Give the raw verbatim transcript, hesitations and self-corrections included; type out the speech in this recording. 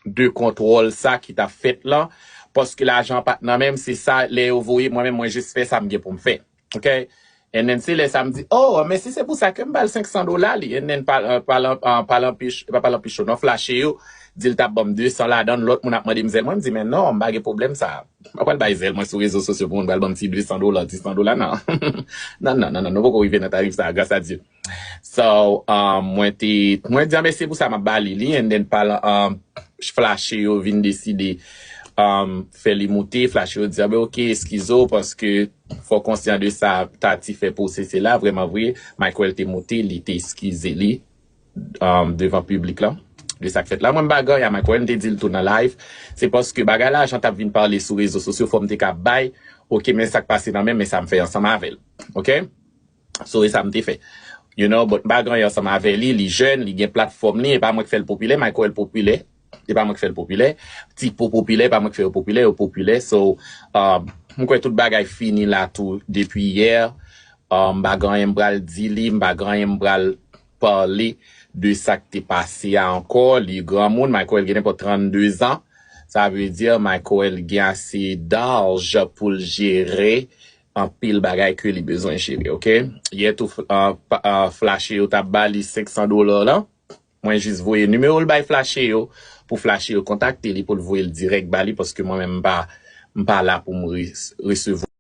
de kontwòl sa ki t ap fèt lan, paske lajan pa t nan men m, se sa, lè yo voye, mwen menm, mwen jis fè sa m gen pou m fè. Ok? And then se lè sa m di, oh, men si se pou sa ke m ba l senk san dola li, and then pa, pa, pa, pa l anpech, pa, pa l anpech yo, non, flache yo, di l t ap ban m de san ladan l, lòt moun ap mande m zèl mwen, m di, men non, m pa gen pwoblèm sa. M pa pral bay zèl mwen sou rezo sosyo pou moun pral ban m ti de san dola, di san dola, non. Non, non, non, non, nou poko rive nan tarif sa, gras a Dye. So, um, mwen te, mwen di, ah, mèsi pou sa, m ap ba li li, and then pa l, um, flache yo vin deside, um, fè li moute, flache yo di, ah, ben, ok, eskize w, paske fò w konsyan de sa, Tati fè pou se, se la, vrèman vre, Michael te moute, li te eskize li, um, devan piblik la, de sa k fèt la. Mwen, m pa gen anyen a Michael, m te di l tou nan live, se paske bagay lajan t ap vin pale sou rezo sosyo, fò m te ka bay, ok, men sa k pase nan men m, men sa m fè ansanm avè l. Ok? So, e sa m te fè. You know, but m pa gen anyen ansanm avè li, li jèn, li gen platfòm li, e pa mwen k fè l popilè, Michael popilè, e pa mwen k fè l popilè, Tipo popilè, e pa mwen k fè yo popilè, yo popilè. So, um, m kwè tout bagay fini la tou depi yè. Um, m pa gen anyen m pral di li, m pa gen anyen m pral pale de sa k te pase a ankò. Li granmoun, Michael gen nenpòt trannde zan. Sa vle di, Michael gen ase daj pou l jere anpil bagay ke li bezwen jere, ok? Yè tou, uh, pa- uh, flache yo t ap ba li senk san dola la. Mwen jis voye nimewo l bay flache yo, pou flache yo kontakte li, pou l voye l dirèk ba li, paske mwen menm m pa, m pa la pou m re- resevwa